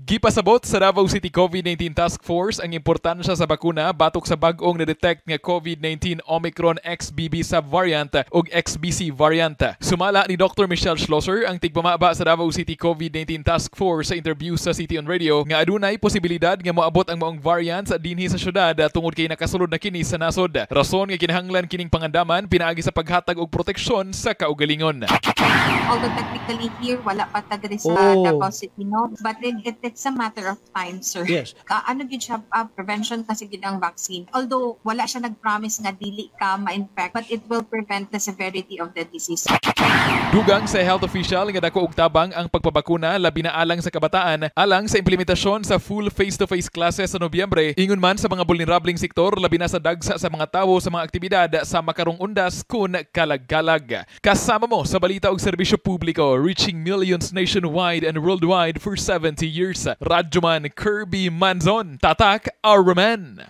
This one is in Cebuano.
Gipasabot sa Davao City COVID-19 Task Force ang importansya sa bakuna batok sa bag-ong na-detect nga COVID-19 Omicron XBB subvariant ug XBC variant. Sumala ni Dr. Michelle Schlosser, ang tigpamaba sa Davao City COVID-19 Task Force, sa interview sa City on Radio nga adunay posibilidad nga moabot ang maong variant sa dinhi sa syudad tungod kay nakasulod na kini sa nasod. Rason nga kinahanglan kining pangandaman pinaagi sa paghatag og proteksyon sa kaugalingon. Although technically here, wala pa ta diri sa Davao City, no? But it's a matter of time, sir. Ano gyud siya, prevention kasi gyud ang vaccine. Although wala siya nag-promise nga dili ka ma-infect, but it will prevent the severity of the disease. Dugang sa health official nga dako og tabang ang pagpabakuna, labi na alang sa kabataan, alang sa implementasyon sa full face-to-face classes sa Nobyembre, ingon man sa mga vulnerableng sektor, labi na sa dagsa sa mga tawo sa mga aktibidad sa makarong undas kun kalag-kalag. Kasama mo sa balita og serbisyo publiko, reaching millions nationwide and worldwide for 70 years. Radyoman Kirby Manzon, Tatak Arman.